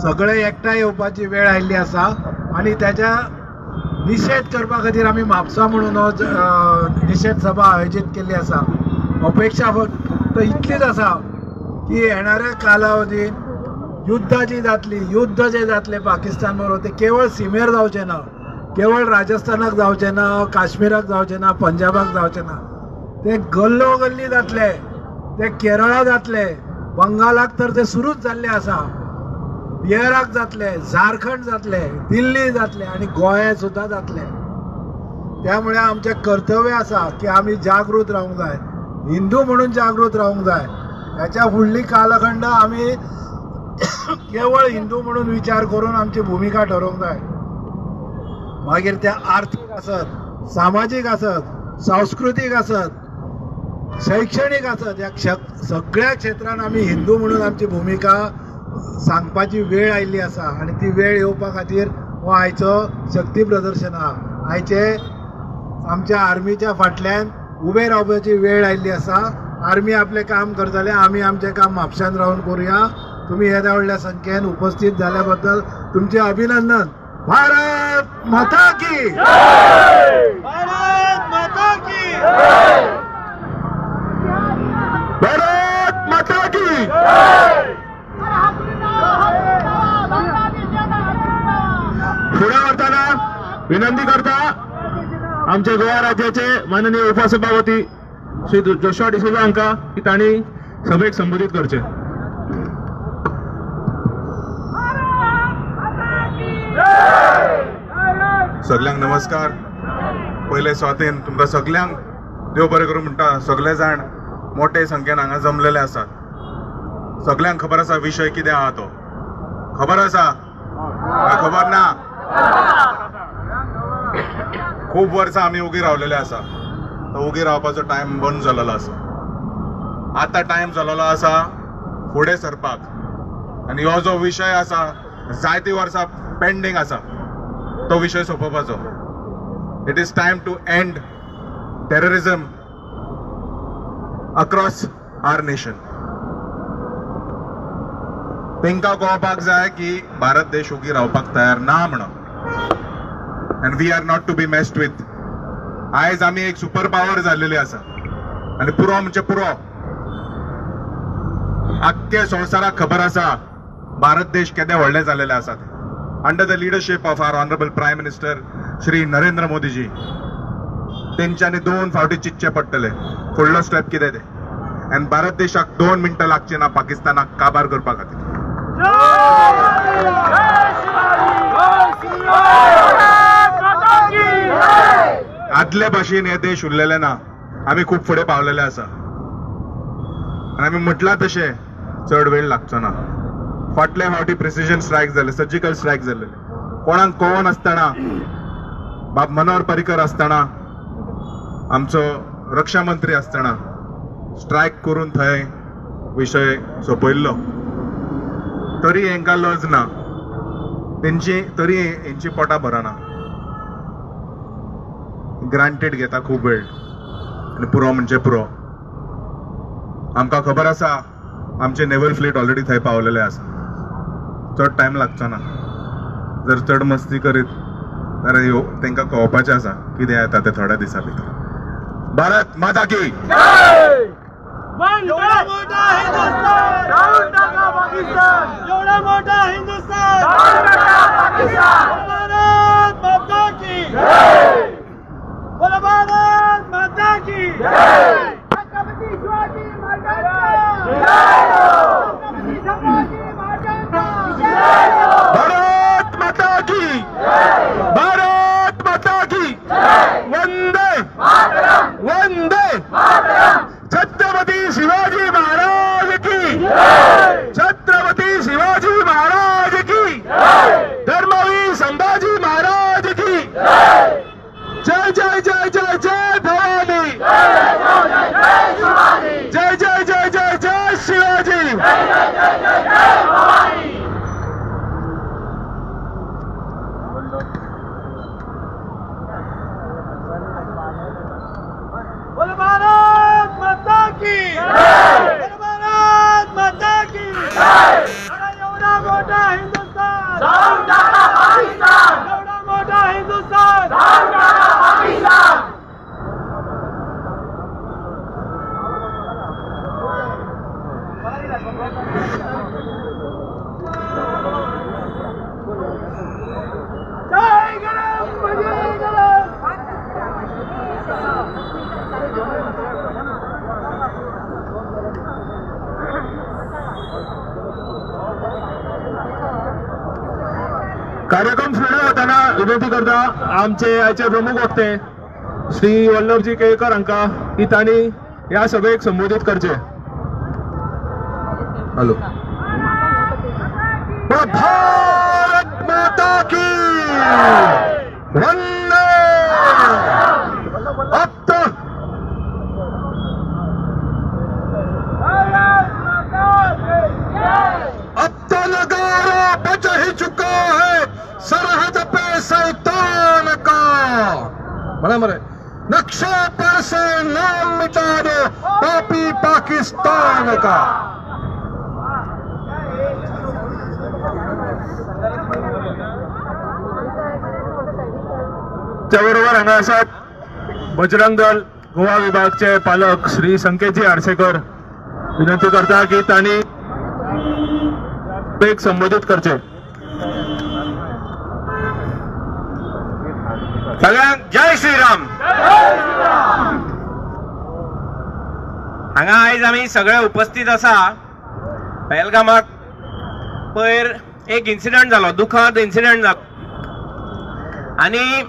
सगळे एकठांय येवपाची वेळ आयिल्ली आसा आनी त्याच्या निशेध करपा खातीर आमी म्हापसा म्हणून हो निशेध सभा आयोजीत केल्ली आसा. अपेक्षा फक्त इतलीच आसा की येणाऱ्या कालावधीत युद्धां जी जातली, युद्ध जें जातलें पाकिस्तान बरोबर तें केवळ सिमेर जावचें ना, केवळ राजस्थानाक जावचें ना, काश्मीराक जावचें ना, पंजाबाक जावचें ना, तें गल्लो गल्ली जातलें, तें केरळा जातलें, बंगालाक तर तें सुरूच जाल्लें आसा, बिहाराक जातलें, झारखंड जातलें, दिल्ली जातलें आनी गोंयांत सुद्दां जातलें. त्यामुळे आमचें कर्तव्य आसा की आमी जागृत रावंक जाय, हिंदू म्हणून जागृत रावंक जाय. ह्याच्या फुडली कालखंड आमी केवळ हिंदू म्हणून विचार करून आमची भुमिका ठरोवंक जाय. मागीर ते आर्थीक आसत, सामाजीक आसत, सांस्कृतीक आसत, शैक्षणीक आसत, ह्या सगळ्या क्षेत्रांत आमी हिंदू म्हणून आमची भुमिका सांगपाची वेळ आयिल्ली आसा आनी ती वेळ येवपा खातीर हो आयचो शक्ती प्रदर्शन आहा. आयचे आमच्या आर्मीच्या फाटल्यान उबे रावपाची वेळ आयिल्ली आसा. आर्मी आपलें काम करतले, आमी आमचें काम म्हापशान रावन करुया. तुमी येद्या व्हडल्या संख्येन उपस्थित जाल्या बद्दल तुमचें अभिनंदन. भारत माता की, भारत माता की, भारत माता की. फुडें व्हरतना विनंती करता आमचे गोवा राज्याचे माननीय उपसभापती श्री जोशुआ डिसोजा हांकां की तांणी सभेक संबोधीत करचें. सगल्यांक नमस्कार. पयले सुवातेन तुमकां सगल्यांक देव बरें करूं म्हणटा. सगळे जाण मोठे संख्येन हांगा जमलेले आसात. सगल्यांक खबर आसा विशय कितें आहा तो, खबर आसा काय खबर ना? खूब वर्सां आमी उगी रावलेले आसा. तो उगी रावपाचो टायम बंद जाल्लो आसा. आतां टायम जाल्लो आसा फुडें सरपाक. आनी हो जो विशय आसा जायतीं वर्सां पेंडींग आसा, तो विशय सोंपोवपाचो. It is time to end terrorism across our nation. तांकां कळपाक जाय की भारत देश उगी रावपाक तयार ना म्हणून. And we are not to be messed with. आयज आमी एक सुपर पावर जाल्लेली आसा आनी पुरो म्हणजे पुरो. आख्खे संवसाराक खबर आसा भारत देश केदे व्हडले जाल्लेले आसा ते. Under the leadership of our honourable prime minister Shri Narendra Modiji, तेंच्यांनी 2 फावटी चिंतचें पडटलें फुडलो स्टेप कितें तें. आनी भारत देशाक 2 मिनटां लागची ना पाकिस्तानाक काबार करपा खातीर. आदले भाशेन हे देश उरलेले ना, आमी खूब फुडें पावलेले आसा. आनी आमी म्हटलां तशें चड वेळ लागचो ना. फाटले फावटी प्रिसिजन स्ट्रायक जाले, सर्जिकल स्ट्रायक जाल्ले, कोणाक कळोन आसतना, बाब मनोहर पर्रीकर आसतना, आमचो रक्षा मंत्री आसतना स्ट्रायक करून थंय विशय सोंपयल्लो. तरी हेंकां लज ना तेंची, तरी हेंची पोटां भरना. ग्रांटेड घेता खूब वेळ आनी पुरो म्हणजे पुरो. आमकां खबर आसा आमचे नेवल फ्लीट ऑलरेडी थंय पावलेले आसा. चड टायम लागचो ना. जर चड मस्ती करीत जाल्यार तांकां कळपाचें आसा कितें येता तें थोड्या दिसां भितर. भारत माता की. एवढा मोठा हिंदुस्तान, एवढा मोठा हिंदुस्तान, भारत माता की, बोलो भारत माता की. छत्रपती शिवाजी भारत माता की, भारत माता की. वंदे वंदे छत्रपती शिवाजी महाराज की, छत्रपती शिवाजी महाराज की, धर्मवीर संभाजी महाराज की. जय जय जय जय जय भवानी, जय जय जय जय जय शिवाजी. बोलो भारत माता की, बोलो भारत माता की. एवढा मोठा हिंदुस्तान. कार्यक्रम सुरू होताना विनंती करता आमचे आयचे प्रमुख वक्ते श्री वल्लभजी केळकर हांकां की तांणी ह्या सभेक संबोधीत करचे. हॅलो. भारत माता की वंदे. अब तो नगारा बज ही चुका है सरहद पे सल्तान का. बराबर है. नक्शे पर से नाम मिटा दो पापी पाकिस्तान का. त्याबरोबर हांगा आसात बजरंग दल गोवा विभागचे पालक श्री संकेतजी आरसेकर. विनंती करता की तांणी एक संबोधित करचे. सगळ्यांक जय श्रीराम. हांगा आयज आमी सगळे उपस्थित आसा. पहलगामाक पयर एक इन्सिडंट जालो, दुखद इन्सिडंट जालो आनी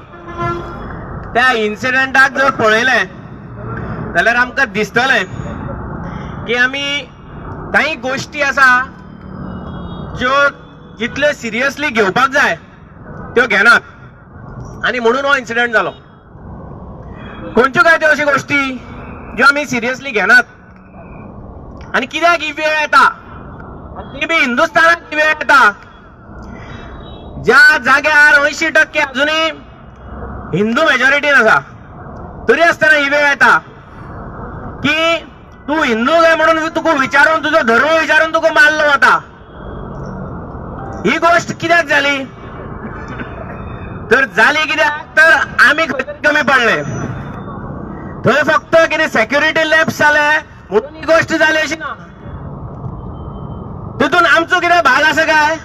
त्या इन्सिडंटाक जर पळयलें जाल्यार आमकां दिसतलें की आमी कांय गोश्टी आसा ज्यो जितल्यो सिरियसली घेवपाक जाय त्यो घेनात आनी म्हणून हो इन्सिडंट जालो. खंयच्यो काय त्यो अश्यो गोश्टी ज्यो आमी सिरियसली घेनात आनी कित्याक ही वेळ येता, ती बी हिंदुस्थानात ही वेळ येता ज्या जाग्यार 80% अजुनूय हिंदू मेजॉरिटीन आसा, तरी आसतना ही वेळ येता की तूं हिंदू काय म्हणून तुका विचारून, तुजो धर्म विचारून तुका मारलो वता. ही गोष्ट कित्याक जाली तर जाली कित्याक तर आमी खंय कमी पडले. थंय फक्त कितें सेक्युरिटी लॅप्स जाले म्हणून ही गोष्ट जाली अशी ना, तितून आमचो कितें भाग आसा काय?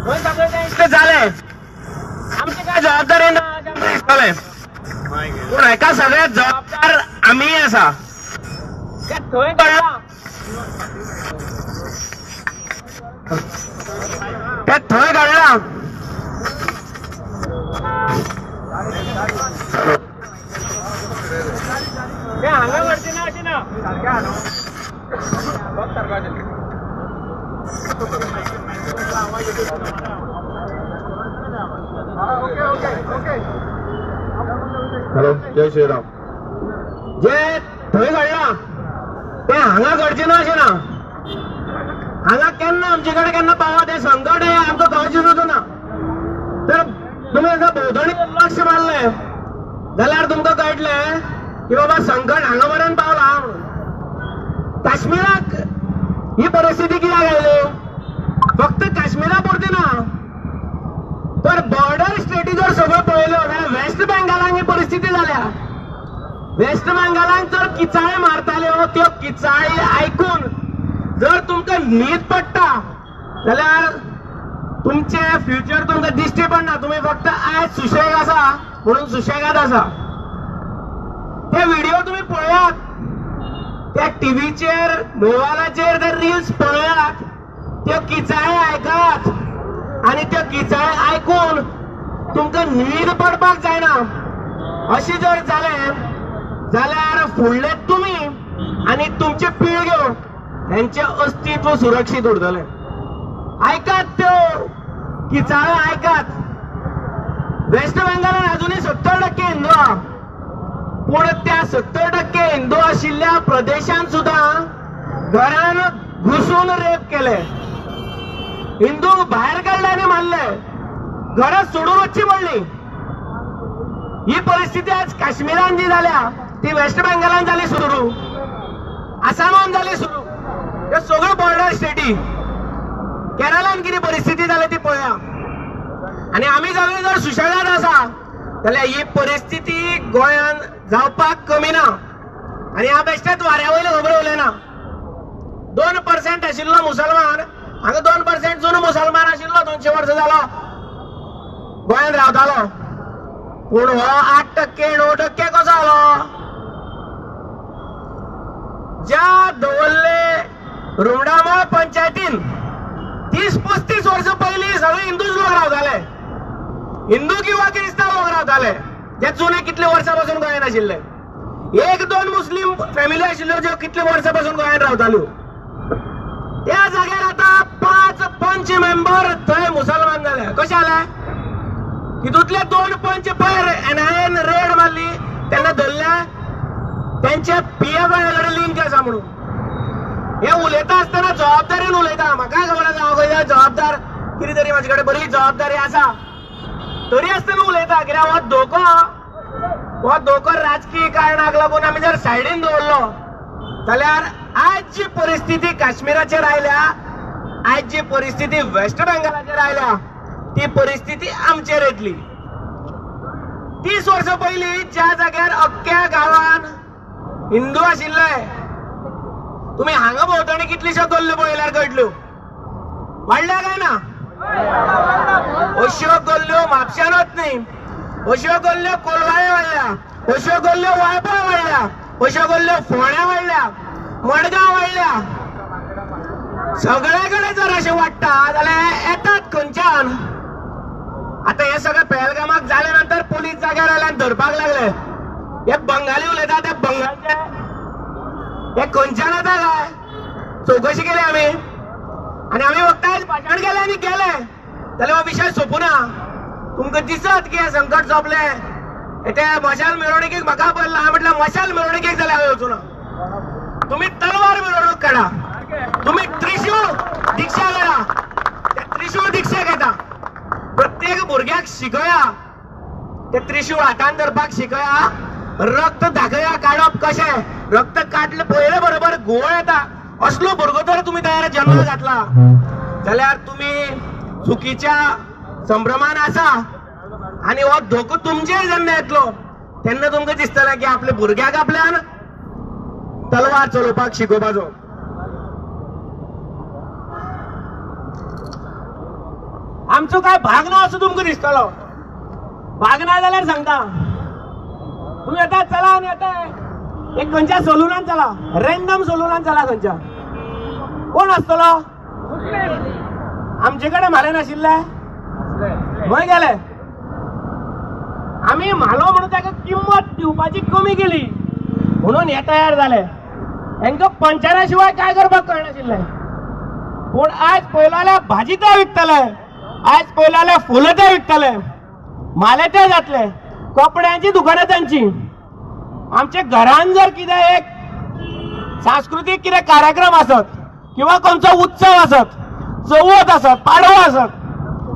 थंय सगळें तें इतलें जालें, आमची काय जबाबदारी ना अशें आमकां दिसतलें. पूण हेका सगळ्यात जबाबदार आमीय आसा. थंय घडलां तें थंय घडलां तें हांगा घडचें ना अशें ना. हॅलो, जय श्रीराम. जे थंय घडलां तें हांगा घडचें ना अशें ना. हांगा केन्ना आमचे कडेन केन्ना पावत हें संकट हें आमकां कळचें सुद्दां ना. तर तुमी एकदां भोंवतणी लक्ष मारलें जाल्यार तुमकां कळटलें की बाबा संकट हांगा मेरेन पावलां म्हणून. काश्मीराक ही परिस्थिती कित्याक आयली? फक्त काश्मीरा पुरती ना, तर बॉर्डर स्टेटी जर सगळ्यो पळयल्यो जाल्यार वेस्ट बेंगालान ही परिस्थिती जाल्या. वेस्ट बेंगालान जर किचाळे मारताल्यो त्यो किचाळे आयकून जर तुमकां न्हीद पडटा जाल्यार तुमचें फ्युचर तुमकां दिश्टी पडना. तुमी फक्त आयज सुशेग आसा म्हणून सुशेगाद आसा. ते व्हिडिओ तुमी पळयात, त्या टिव्हीचेर मोबायलाचेर ते रिल्स पळयात, त्यो किचाळे आयकात आनी त्यो किचाळे आयकून तुमकां न्हीद पडपाक जायना. अशें जर जालें जाल्यार फुडले तुमी आनी तुमच्यो पिळग्यो हेंचें अस्तित्व सुरक्षीत उरतलें. आयकात त्यो किचाळे आयकात. वेस्ट बेंगालान अजुनूय 70% हिंदू आहा, पूण त्या 70% हिंदू आशिल्ल्या प्रदेशान सुद्दां घरान घुसून रेप केले, हिंदू भायर काडले आनी मारले, घरां सोडून वचची पडली. ही परिस्थिती आज काश्मीरान जी जाल्या ती वेस्ट बेंगालान जाली सुरू, आसामान जाली सुरू. ह्यो सगळ्यो बॉर्डर स्टेटी, केरळान कितें परिस्थिती जाल्या ती पळया. आनी आमी सगळे जर सुशेगाद आसा जाल्यार ही परिस्थिती गोंयान जावपाक कमी ना. आनी हांव बेश्टेच वाऱ्या वयल्यो खबरो उलयना. 2 2% आशिल्लो मुसलमान, हांगा 2% जुनो मुसलमान आशिल्लो, 200 वर्सां जालो गोंयांत रावतालो, पूण हो 8% 9% कसो जालो? ज्या दवरले रुमडामळ पंचायतीन 30-35 वर्सां पयलीं सगळे हिंदूच लोक रावताले, हिंदू किंवा क्रिस्तांव लोक रावताले, जे जुने कितले वर्सां पासून गोंयांत आशिल्ले. 1-2 मुस्लीम फॅमिली आशिल्ल्यो ज्यो कितले वर्सां पासून गोंयांत रावताल्यो. त्या जाग्यार आतां 5 पंच मेंबर थंय मुसलमान जाले. कशें जालें? तितूंतले 2 पंच पयर NIA red मारली तेन्ना धरले, तेंचे PFI कडेन लिंक आसा म्हणून. हे उलयता आसतना जबाबदारीन उलयता, म्हाका खबर आसा हांव खंय जबाबदार, कितें तरी म्हाजे कडेन बरी जबाबदारी आसा, तरी आसतना उलयता. कित्याक हो धोको, हो धोको राजकीय कारणाक लागून आमी जर सायडीन दवरलो जाल्यार आज जी परिस्थिती काश्मीराचेर आयल्या, आज जी परिस्थिती वेस्ट बेंगालाचेर आयल्या, ती परिस्थिती आमचेर येतली. 30 वर्सां पयलीं ज्या जाग्यार अख्ख्या गांवान हिंदू आशिल्ले, तुमी हांगा भोंवतणी कितलीश्यो गल्ल्यो पळयल्यार कळटल्यो, वाडल्या काय ना? अश्यो गल्ल्यो म्हापश्यानूच न्ही, अश्यो गल्ल्यो कोलवाळे वाडल्या, अश्यो गल्ल्यो वाळपय वाडल्या, अश्यो गल्ल्यो फोंड्या वाडल्या, मडगांव वाडल्या. सगळे कडेन जर अशें वाडटा जाल्यार येतात खंयच्यान? आतां हें सगळें पेहलगामाक जाले नंतर पुलीस जाग्यार आयले आनी धरपाक लागले. हे बंगाली उलयता ते बंगालचे, हे खंयच्यान येता काय? चवकशी केली आमी आनी आमी फक्त भाशण केलें आनी गेले, जाल्यार हो विशय सोंपुना. तुमकां दिसत की हें संकट सोंपलें, ते मशाल मिरवणुकीक म्हाका पडला, हांवें म्हटल्यार मशाल मिरवणुकीक जाल्यार हांवें वचूना. तुमी तलवार मिरवणूक काडा, तुमी त्रिशूळ दीक्षा करा, ते त्रिशूळ दीक्षा घेता, प्रत्येक भुरग्याक शिकया, ते त्रिशूळ हातान धरपाक शिकया, रक्त दाखया काडप कशें, रक्त काडले पयले बरोबर घुंवळ येता, असलो भुरगो जर तुमी तयार जन्म घातला जाल्यार तुमी चुकीच्या संभ्रमान आसा आनी हो धोको तुमचेर जेन्ना येतलो तेन्ना तुमकां दिसतलें की आपल्या भुरग्याक आपल्यान तलवार चलोवपाक शिकोवपाचो. आमचो काय भाग ना असो तुमकां दिसतलो, भाग ना जाल्यार सांगता तुमी येता चला आनी येता एक खंयच्या सलुनान चला, रॅन्डम सलुनान चला, खंयच्या कोण आसतलो? आमचे कडेन म्हाले नाशिल्ले, खंय गेले? आमी म्हालो म्हणून ताका किंमत दिवपाची कमी केली म्हणून हे तयार जाले. हेंकां पंचारा शिवाय काय करपाक कळनाशिल्लें. पूण आयज पयलो जाल्यार भाजी ते विकतले, आयज पयलो जाल्यार फुलां ते विकतले, म्हाले ते जातले, कपड्यांची दुकानां तांची. आमच्या घरान जर कितें एक सांस्कृतीक कितें कार्यक्रम आसत किंवा खंयचो उत्सव आसत, चवथ आसत, पाडवो आसत,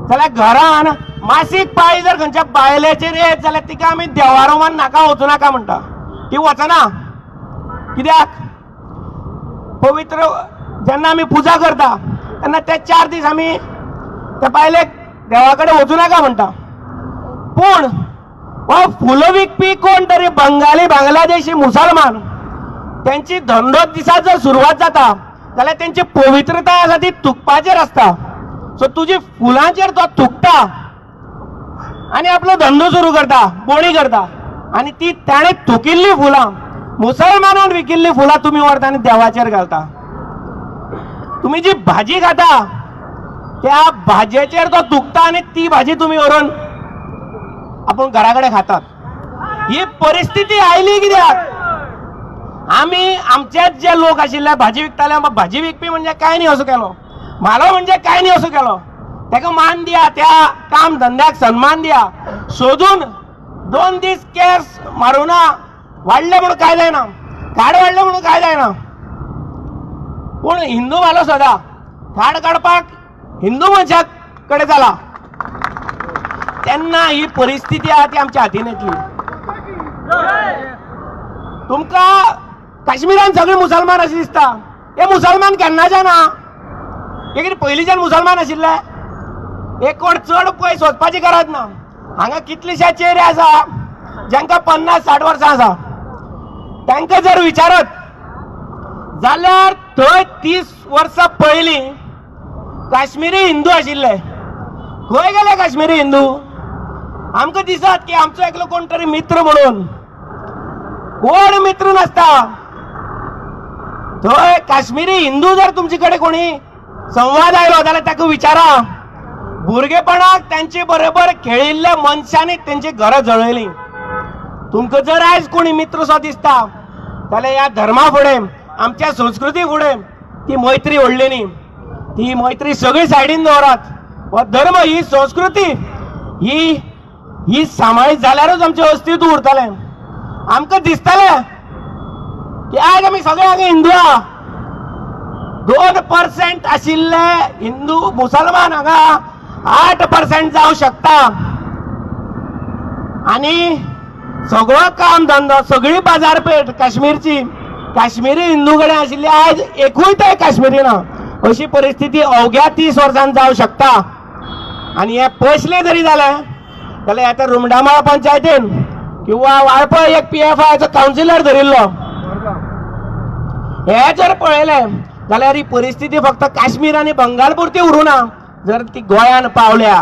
जाल्यार घरान मासीक पाळी जर खंयच्या बायलेचेर येत जाल्यार तिका आमी देवारोमान नाका वचूं नाका म्हणटा, ती वचना. कित्याक? पवित्र जेन्ना आमी पुजा करता तेन्ना ते 4 दीस आमी त्या बायलेक देवा कडेन वचूं नाका म्हणटा. पूण हो फुलां विकपी कोण तरी बंगाली, बांगलादेशी मुसलमान त्यांची धंदो दिसा जर सुरवात जाता जाल्यार तेंची पवित्रताय आसा ती थुकपाचेर आसता. सो तुजी फुलांचेर तो थुकता आनी आपलो धंदो सुरू करता, बोणी करता, आनी ती ताणें थुकिल्ली फुलां, मुसलमानान विकिल्ली फुलां तुमी व्हरता आनी देवाचेर घालता. तुमी जी भाजी खाता त्या भाजयेचेर तो थुकता आनी ती भाजी तुमी व्हरून आपूण घरा कडेन खातात. ही परिस्थिती आयली कित्याक? आमी आमचेच जे लोक आशिल्ले भाजी विकताले, भाजी विकपी म्हणजे काय न्ही असो केलो, म्हालो म्हणजे काय न्ही असो केलो, ताका मान दिया, त्या काम धंद्याक सन्मान दिया. सोदून 2 दीस केस मारुना, वाडले म्हणून काय जायना, खाड वाडले म्हणून काय जायना, पूण हिंदू म्हालो सदा खाड काडपाक हिंदू मनशा कडेन जाला. तेन्ना ही परिस्थिती आहा ती आमच्या हातीन येतली. तुमकां काश्मीरान सगळे मुसलमान अशें दिसता, हे मुसलमान केन्नाच्यान ना, हे कितें पयलींच्यान मुसलमान आशिल्ले? हे कोण चड पयस वचपाची गरज ना. हांगा कितलेशे चेहरे आसा जांकां 50-60 वर्सां आसा, तांकां जर विचारत जाल्यार थंय 30 वर्सां पयलीं काश्मिरी हिंदू आशिल्ले. खंय गेले काश्मिरी हिंदू? आमकां दिसत की आमचो एकलो कोण तरी मित्र म्हणून, कोण मित्र नासता. थंय काश्मिरी हिंदू जर तुमचे कडेन कोणी संवाद आयलो जाल्यार ताका विचारा, भुरगेपणाक तांचे बरोबर खेळिल्ल्या मनशांनी तेंची घरां जळयलीं. तुमकां जर आयज कोणी मित्र सो दिसता जाल्यार ह्या धर्मा फुडें, आमच्या संस्कृती फुडें ती मैत्री व्हडली न्ही. ती मैत्री सगळी सायडीन दवरात. हो धर्म, ही संस्कृती ही ही सांबाळीत जाल्यारूच आमचें अस्तित्व उरतलें. आमकां दिसतलें की आयज आमी सगळे हांगा हिंदू आहा. 2% आशिल्ले हिंदू मुसलमान हांगा 8% जावं शकता. आनी सगळो काम धंदो, सगळी बाजारपेठ काश्मीरची काश्मिरी हिंदू कडेन आशिल्ली, आयज एकूय ते काश्मिरी ना. अशी परिस्थिती अवघ्या 30 वर्सांत जावं शकता. आनी हे पयसले जरी जाले जाल्यार आतां रुमडामाळ पंचायतीन किंवा वाळपय एक PFIचो कावन्सिलर धरिल्लो, हे जर पळयलें जाल्यार ही परिस्थिती फक्त काश्मीर आनी बंगाल पुरती उरूना, जर ती गोंयान पावल्या.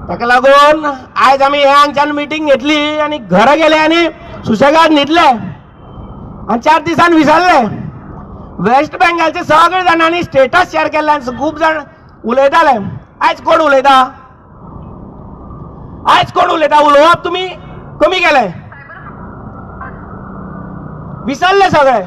ताका लागून आयज आमी हे हांगच्यान मिटींग घेतली आनी घरा गेले आनी सुशेगाद न्हिदले आनी 4 दिसान विसरले. वेस्ट बेंगालचे सगळे जाणांनी स्टेटस शेअर केल्ल्यान खूब जाण उलयताले. आयज कोण उलयता? आयज कोण उलयता? उलोवप तुमी कमी केलें, विसरले सगळे.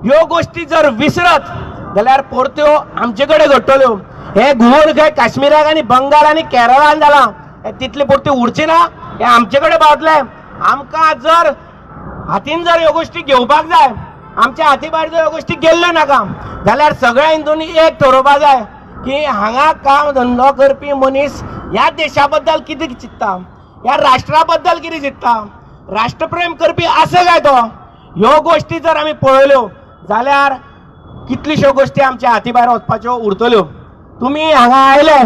ह्यो गोश्टी जर विसरत जाल्यार परत्यो आमचे कडेन घडटल्यो. हे घुंवळ खंय काश्मिराक आनी बंगाल आनी केरळान जालां, हे तितले पुरते उरचे ना, हे आमचे कडेन पावतले. आमकां जर हातीन जर ह्यो गोश्टी घेवपाक जाय, आमच्या हाती भायर जर ह्यो गोश्टी गेल्ल्यो नाका जाल्यार सगळ्या हिंदूंनी एक थारोवपाक जाय की हांगा काम धंदो करपी मनीस ह्या देशा बद्दल कितें चिंत्ता, ह्या राष्ट्रा बद्दल कितें चिंत्ता, राष्ट्रप्रेम करपी आसा काय तो. ह्यो गोश्टी जर आमी पळयल्यो जाल्यार कितल्योश्यो गोश्टी आमच्या हाती भायर वचपाच्यो उरतल्यो. तुमी हांगा आयले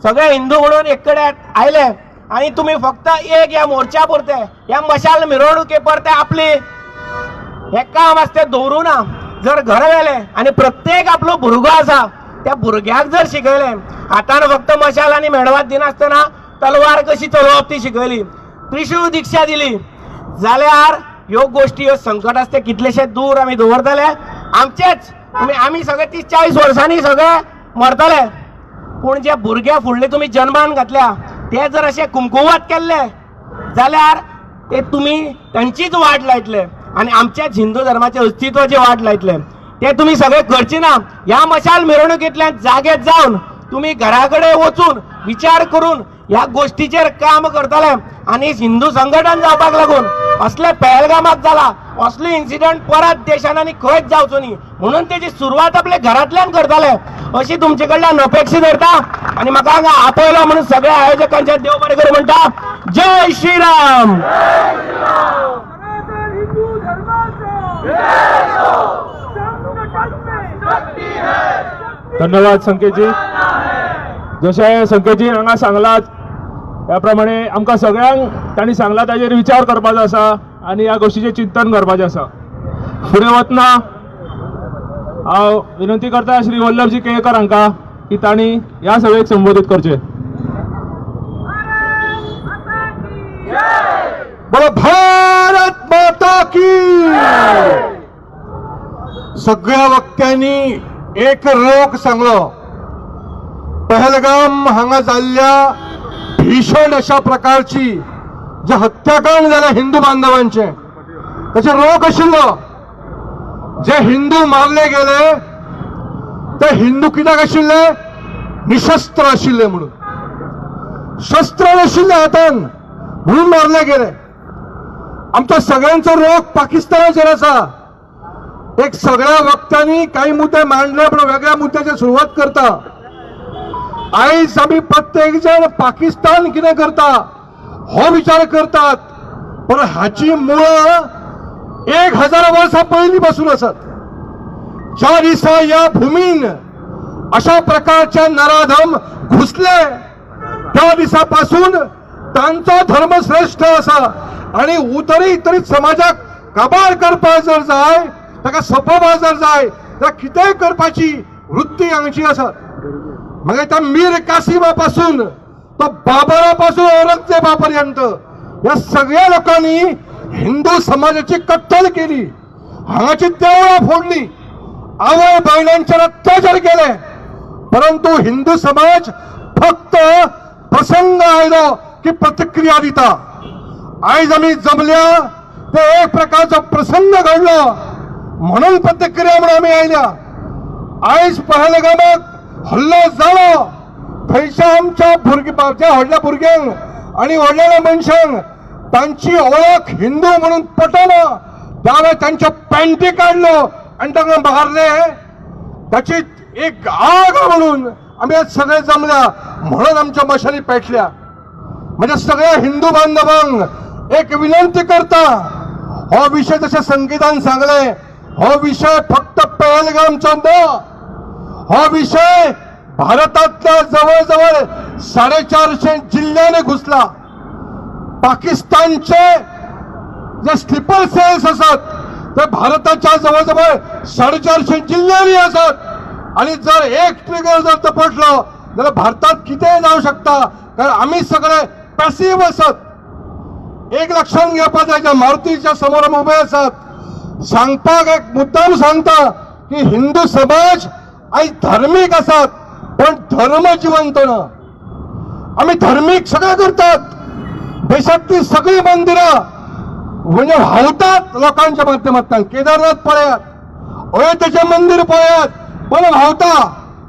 सगळे हिंदू म्हणून एक कडेन आयले आनी तुमी फक्त एक ह्या मोर्चा पुरते, ह्या मशाल मिरवणुके परते आपली हे काम आसा तें दवरूं ना. जर घरा गेले आनी प्रत्येक आपलो भुरगो आसा त्या भुरग्याक जर शिकयलें, हातान फक्त मशाल आनी मेणवात दिनासतना तलवार कशी चलोवप ती शिकयली, त्रिशूळ दिक्षा दिली जाल्यार ह्यो गोश्टी, ह्यो संकट आसा ते कितलेशे दूर आमी दवरतले. आमचेच तुमी, आमी सगळे 30-40 वर्सांनी सगळे मरतले, पूण जे भुरगे फुडले तुमी जन्मान घातल्या ते जर अशे कुमकुवात केल्ले जाल्यार ते तुमी तांचीच वाट लायतले आनी आमच्याच हिंदू धर्माच्या अस्तित्वाची वाट लायतले. ते तुमी सगळे करचे ना. ह्या मशाल मिरवणुकेंतल्यान जागे जावन तुमी घरा कडेन वचून विचार करून ह्या गोश्टीचेर काम करतले आनी हिंदू संघटन जावपाक लागून असले पहलगामात जाला असले इन्सिडंट परत देशान आनी खंयच जावचो न्ही म्हणून तेजी सुरवात आपल्या घरांतल्यान करतले अशी तुमचे कडल्यान अपेक्षा धरता. आनी म्हाका हांगा आपयलो म्हणून सगळ्या आयोजकांचे देव बरें करूं म्हणटा. जय श्रीराम. धन्यवाद संकेतजी. जशें संकेतजी हांगा सांगलात त्या प्रमाणे आमकां सगळ्यांक तांणी सांगलां ताजेर विचार करपाचो आसा आनी ह्या गोश्टीचें चिंतन करपाचें आसा. फुडें वतना हांव विनंती करता श्री वल्लभजी केळकर हांकां की तांणी ह्या सभेक संबोधीत करचें. बोलो भारत माता की. सगळ्या वक्त्यांनी एक रोख सांगलो, पहलगाम हांगा जाल्ल्या भीषण अशा प्रकारची जे हत्याकांड जालें हिंदू बांधवांचे ताचे रोख आशिल्लो. जे हिंदू मारले गेले ते हिंदू कित्याक आशिल्ले? निशस्त्र आशिल्ले म्हणून, शस्त्र नाशिल्ले हातान म्हणून मारले गेले. आमच्या सगळ्यांचो रोख पाकिस्तानाचेर आसा. एक सगळ्या वक्त्यांनी काही मुद्दे मांडले पण वेगळ्या मुद्द्याची सुरवात करता. आयज आमी प्रत्येक जण पाकिस्तान कितें करता हो विचार करतात, पण हाची मुळां 1000 वर्सां पयलीं पासून आसात. ज्या दिसा ह्या भूमीन अशा प्रकारच्या नराधम घुसले त्या दिसा पासून तांचो धर्म श्रेष्ठ आसा आणि उतरी इतरी समाजाक काबार करपाक जर जाय ताका सोंपोवपा जर जाय जाल्यार कितेंय करपाची वृत्ती हांगची आसा. मागीर त्या मीर कासिमा पासून तो बाबरा पासून औरंगजेबा पर्यंत ह्या सगळ्या लोकांनी हिंदू समाजाची कत्तल केली, हांगाची देवळां फोडली, आवय बायलांचेर अत्याचार केले. परंतु हिंदू समाज फक्त प्रसंग आयलो की प्रतिक्रिया दिता. आयज आमी जमल्या ते एक प्रकारचो प्रसंग घडलो म्हणून प्रतिक्रिया म्हणून आमी आयल्या. आयज पहलगामाक हल्लो जालो, थंयच्या आमच्या भुरग्या व्हडल्या भुरग्यांक आनी व्हडल्या मनशांक तांची ओळख हिंदू म्हणून पटना, त्यावेळेर तांच्यो पॅन्टी काडलो आनी तांकां मारले. ताची एक आग म्हणून आमी आज सगळे जमल्या म्हणून आमच्या मशाली पेटल्या. म्हणजे सगळ्या हिंदू बांधवांक एक विनंती करता, हो विशय जशें संगीतान सांगलें, हो विशय फक्त पहलगामचो न, हो विशय भारतांतल्या जवळ जवळ 450 जिल्ह्यांनी घुसला. पाकिस्तानचे जे स्लीपर सेल्स आसात ते भारताच्या जवळ जवळ 450 जिल्ह्यांनी आसात. आणि जर एक ट्रिगर जर तपटलो जाल्यार भारतात कितेंय जावं शकता, कारण आमी सगळे पॅसिव्ह आसात. एक लक्षात घेवपाक जाय, ज्या मारुतीच्या समोर आमी उबे आसात, सांगपाक एक मुद्दाम सांगता की हिंदू समाज आयज धार्मीक आसात पण धर्म जिवंत ना. आमी धार्मीक सगळें करतात, देशांतली सगळीं मंदिरां म्हणजे व्हांवतात लोकांच्या माध्यमांतल्यान. केदारनाथ पळयात, अयोध्येचें मंदीर पळयात, पण व्हांवता.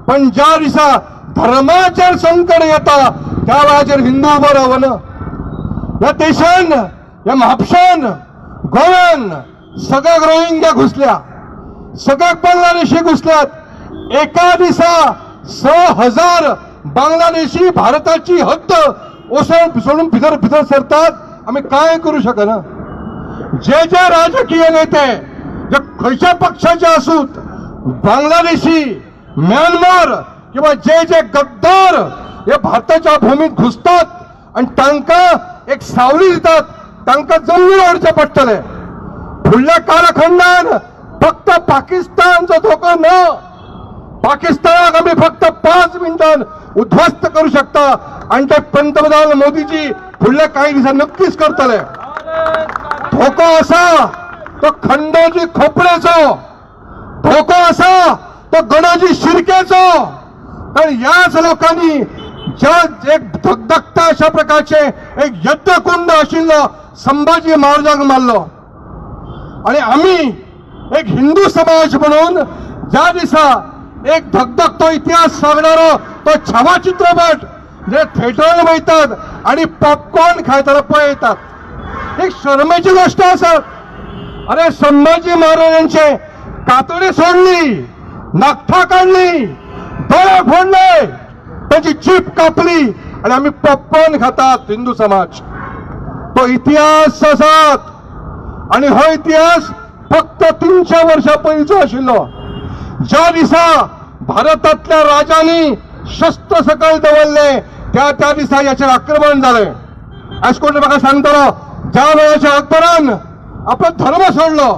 पण ज्या दिसा धर्माचेर संकट येता त्या वेळाचेर हिंदू उबो रावना. ह्या देशान, ह्या म्हापशान, गोव्यान सगळ्याक रोहिंग्या घुसल्या, सगळ्याक बांगलादेशी घुसल्यात. एका दिसा 6000 बांगलादेशी भारताची हद्द ओसळून सोडून भितर भितर सरतात. आमी कांय करूं शकना. जे जे राजकीय नेते जे खंयच्या पक्षाचे आसूत, बांगलादेशी, म्यानमार किंवा जे जे गद्दार हे भारताच्या भूमीत घुसतात आणि तांकां एक सावली दितात, तांकां जमनीर हाडचें पडटलें. फुडल्या कालखंडान फक्त पाकिस्तानचो धोको ना, पाकिस्तानाक आमी फक्त 5 मिनटान उद्ध्वस्त करू शकता आणि ते पंतप्रधान मोदीजी फुडल्या कांय दिसांनी नक्कीच करतले. धोको आसा तो खंडोजी खोपडेचो, धोको आसा तो गणोजी शिर्केचो. कारण ह्याच लोकांनी ज्या एक धगधगता अशा प्रकारचे एक यज्ञकुंड आशिल्लो संभाजी महाराजांक मारलो. आणि आमी एक हिंदू समाज म्हणून ज्या दिसा एक धगधगतो इतिहास सांगणारो तो छावा चित्रपट जे थिएटरान वयतात आणि पॉपकॉर्न खायतना पळयतात, एक शर्मेची गोष्ट आसा. अरे संभाजी महाराजांचे कातडी सोडली, नाकठा काडली, दोळे फोडले, त्यांची जीभ कापली आणि आम्ही पॉपकॉर्न खातात हिंदू समाज. तो इतिहास आसात आणि हो इतिहास फक्त 300 वर्षां पयलींचो आशिल्लो. ज्या दिसा भारतांतल्या राजांनी शस्त्र सकयल दवरले त्या त्या दिसा ह्याचेर आक्रमण जालें. अशें कोण म्हाका सांगतलो, ज्या वेळाचेर अकबरान आपलो धर्म सोडलो,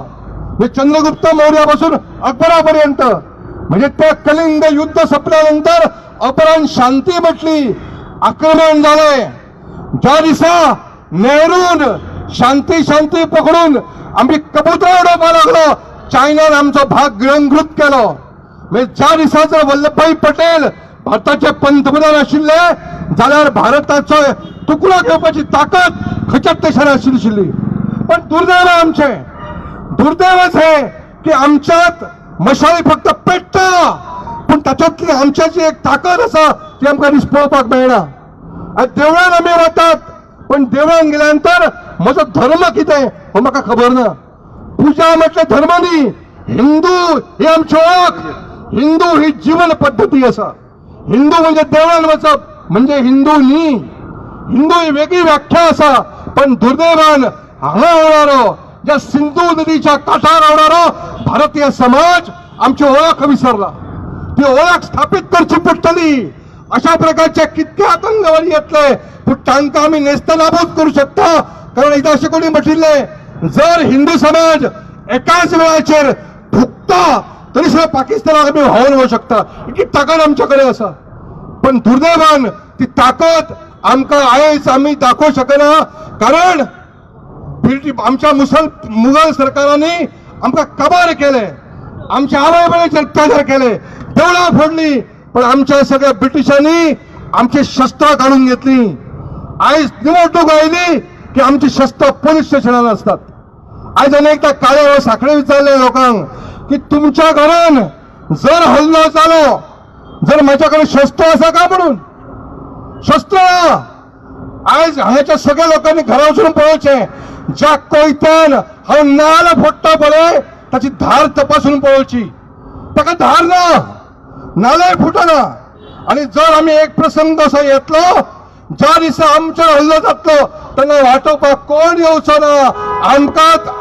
म्हणजे चंद्रगुप्त मौर्या पासून अकबरा पर्यंत, म्हणजे त्या कलिंग युद्ध संपल्यानंतर अकबरान शांती म्हटली, आक्रमण जालें. ज्या दिसा नेरून शांती शांती पकडून आमी कबुतरां उडोवपाक लागलो, चायनान आमचो भाग गिळंकृत केलो. म्हणजे ज्या दिसा जर वल्लभभाई पटेल भारताचे पंतप्रधान आशिल्ले जाल्यार भारताचो तुकडो घेवपाची ताकद खंयच्याच देशान आशिल्ली. पण दुर्दैव आमचें, दुर्दैवच हें की आमच्यात मशाली फक्त पेट्टा, पूण ताच्यातली आमच्याची एक ताकद आसा ती आमकां दीस पळोवपाक मेळना. आनी देवळान आमी वतात, पण देवळान गेल्या नंतर म्हजो धर्म कितें हो म्हाका खबर ना. पुजा म्हटल्यार धर्म न्ही, हिंदू ही आमची ओळख, हिंदू ही जीवन पद्दती आसा. हिंदू म्हणजे देवळान वचप म्हणजे हिंदू न्ही, हिंदू ही वेगळी व्याख्या आसा. पण दुर्दैवान हांगा रावणारो, ज्या सिंधू नदीच्या काठार रावणारो भारतीय समाज आमची ओळख विसरला. ती ओळख स्थापीत करची पडटली. अशा प्रकारचे कितके आतंकवादी येतले पूण तांकां आमी नेस्तनाबूत करू शकता. कारण एकदा अशें कोणी म्हटिल्लें, जर हिंदू समाज एकाच वेळाचेर थुकता तरी सुद्दां पाकिस्तानाक आमी व्हांवून वचूंक शकता, इतली ताकद आमचे कडेन आसा. पण दुर्दैवान ती ताकद आमकां आयज आमी दाखोवंक शकना, कारण आमच्या मुघल सरकारांनी आमकां काबार केले, आमच्या आवय बापायचेर अत्याचार केले, देवळां फोडली, पण आमच्या सगळ्या ब्रिटिशांनी आमची शस्त्रां काडून घेतली. आयज निवडणूक आयली की आमची शस्त्रां पोलीस स्टेशनान आसतात. आयज अनेकदा काळे साखळे विचारले लोकांक की तुमच्या घरान जर हल्लो जालो जर म्हाज्या कडेन शस्त्र आसा काय म्हणून. शस्त्र आयज हांगाच्या सगळ्या लोकांनी घरा वचून पळोवचें, ज्या कोयत्यान हांव नाल फोडटा पळय ताची धार तपासून पळोवची, ताका धार ना, नालय फुटना. आनी जर आमी एक प्रसंग असो येतलो ज्या दिसा आमचेर हल्लो जातलो तेन्ना वाटोवपाक कोण येवचो ना.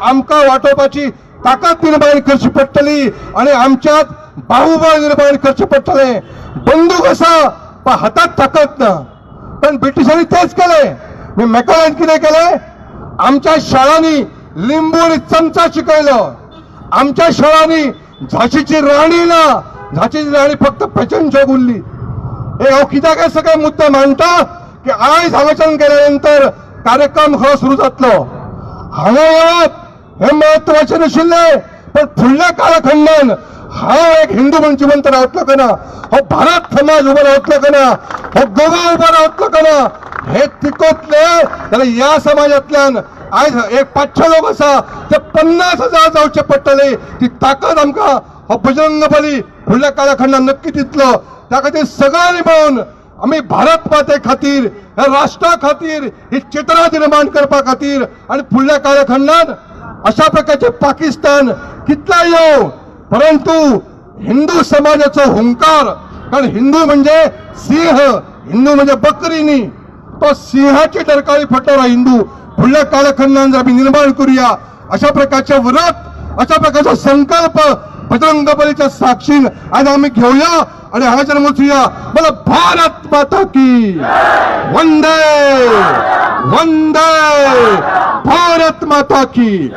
आमकां वाटोवपाची ताकद निर्माण करची पडटली आनी आमच्यात बाहुबळ निर्माण करचें पडटलें. बंदूक आसा पण हातात ताकद ना. पण ब्रिटिशांनी तेच केलें. मेकॉलेन कितें केलें, आमच्या शाळांनी लिंबू आनी चमचा शिकयलो. आमच्या शाळांनी झाशीची राणी ना, झाशीची राणी फक्त फॅशन शोक उरली. हे हांव कित्याक हे सगळे मुद्दे मांडटा की आयज हांगाच्यान गेल्या नंतर कार्यक्रम खरो सुरू जातलो. हांगा येवप हे म्हत्वाचें नाशिल्लें, पण फुडल्या कालखंडान हांव एक हिंदू म्हूण जिवंत रावतलो काय ना, हो भारत समाज उबो रावतलो काय ना, हो गोवा उबो रावतलो काय ना, हे तिकोतले जाल्यार ह्या समाजांतल्यान आयज एक 500 लोक आसा ते 50,000 जावचे पडटले. ती ताकद आमकां हो बजरंग बली फुडल्या कालखंडान नक्की दितलो. त्या खातीर सगळ्यांनी मेळून आमी भारत माते खातीर, ह्या राष्ट्रा खातीर ही चेतना निर्माण करपा खातीर आनी फुडल्या कालखंडान अशा प्रकारचे पाकिस्तान कितला येवं परंतु हिंदू समाजाचो हुंकार, कारण हिंदू म्हणजे सिंह, हिंदू म्हणजे बकरी न्ही, तो सिंहाची डरकाळी फटवरा हिंदू फुडल्या कालखंडान जर आमी निर्माण करूया अशा प्रकारचे व्रत, अशा प्रकारचो संकल्प बजरंग बलीच्या साक्षीन आज आमी घेवया आणि हांगाच्यान वचुया. बोला भारत माता की वंदे, वंदे भारत माता की.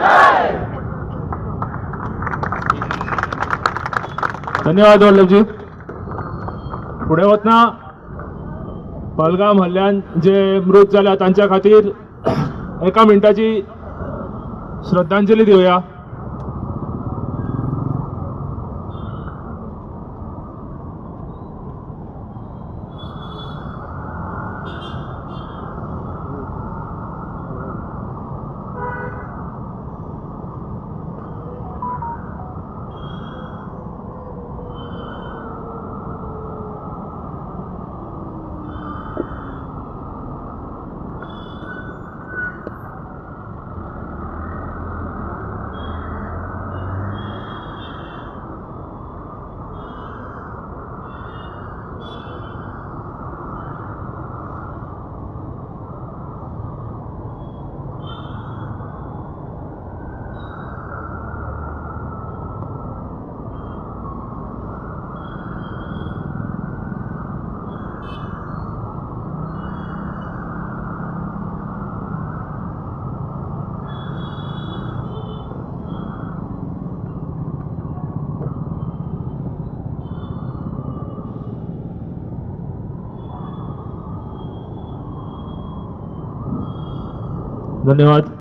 धन्यवाद वल्लभजी. फुडें वतना पहलगाम हल्ल्यान जे मृत जाल्या तांच्या खातीर 1 मिनटाची श्रद्धांजली दिवया. धन्यवाद.